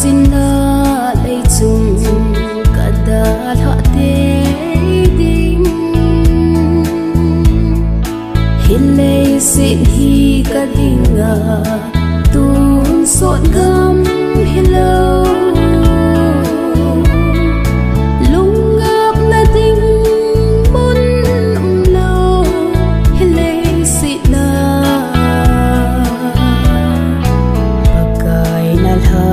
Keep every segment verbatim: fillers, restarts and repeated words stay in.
Sinna leichung kadalhah tei ding. Hi leiset hi kadinga tonsot gam hilou. Lungngapna ding mun umlou hi leiset na. Pakai nalha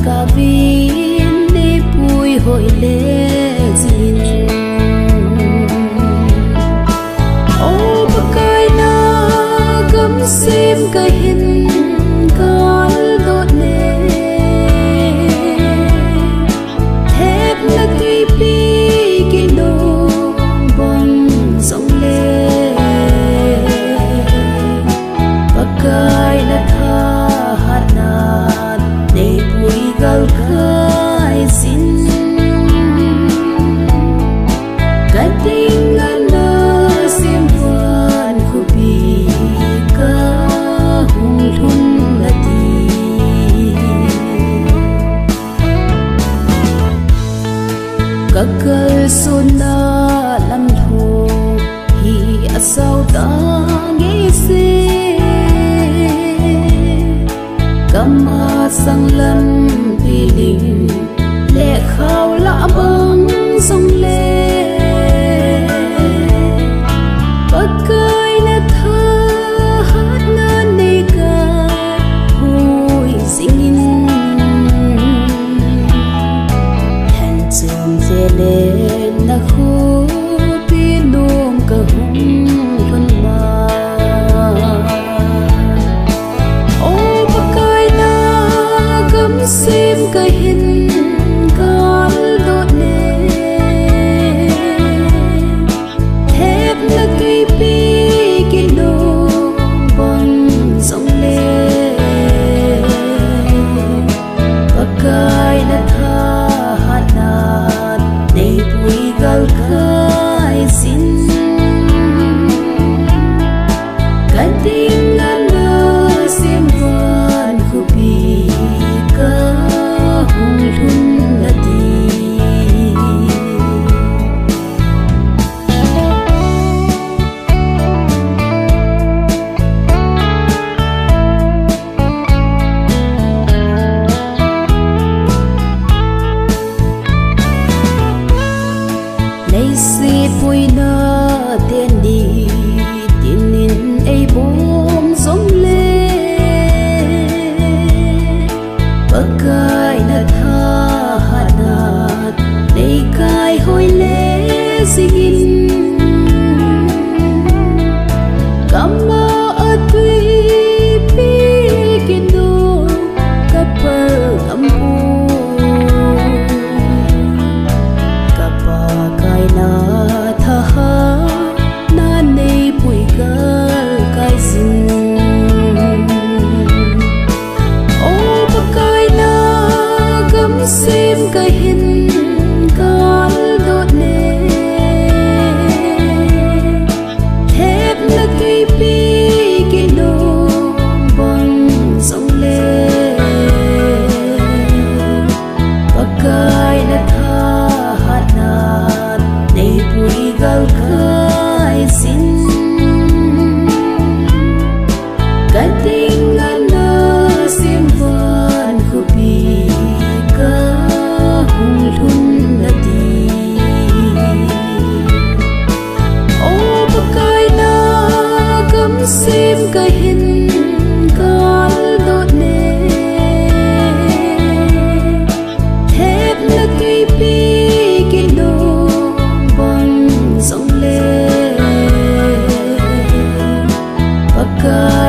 gavin neipui hoi le jin. O Pakai nagamsem kahin kaldot ne. Thepna tuipi kinung bang jongle. Pakai nathahatnan neipui galkai jin. Kadinga nasempan khopi kahung lhun nati. Kakalsonna lamlhong hi asao tange se. Kamasang lampi ling le khao lah bang jongle. Pakai nathahatnan neikahoi jingin. Lhenchom vele nakhopi nom kahung lhun ma. O Pakai nagamsem kahin kaldot ne. Thepna tuipi kinung bang jongle. Pakai nathahatnan neipui galkai jin. Kadinga nasempan khopi kahung lhun nati. Leiset boina teni tinin eibom jongle. Pakai nathahatnan neikai hoi le jingin. Kama a tuipi kinung kapal ngam poi. Ka Pakai nathahatnan neipui galkai jin. O Pakai nagamsem kahin kaldot ne. Thepna tuipi kinung bang jongle. Pakai nathahatnan neipui galkai jin. Kadinga nasempan khopi kahung lhun nati. O Pakai nagamsem kahin kaldot ne. Thepna tuipi kinung bang jongle. Pakai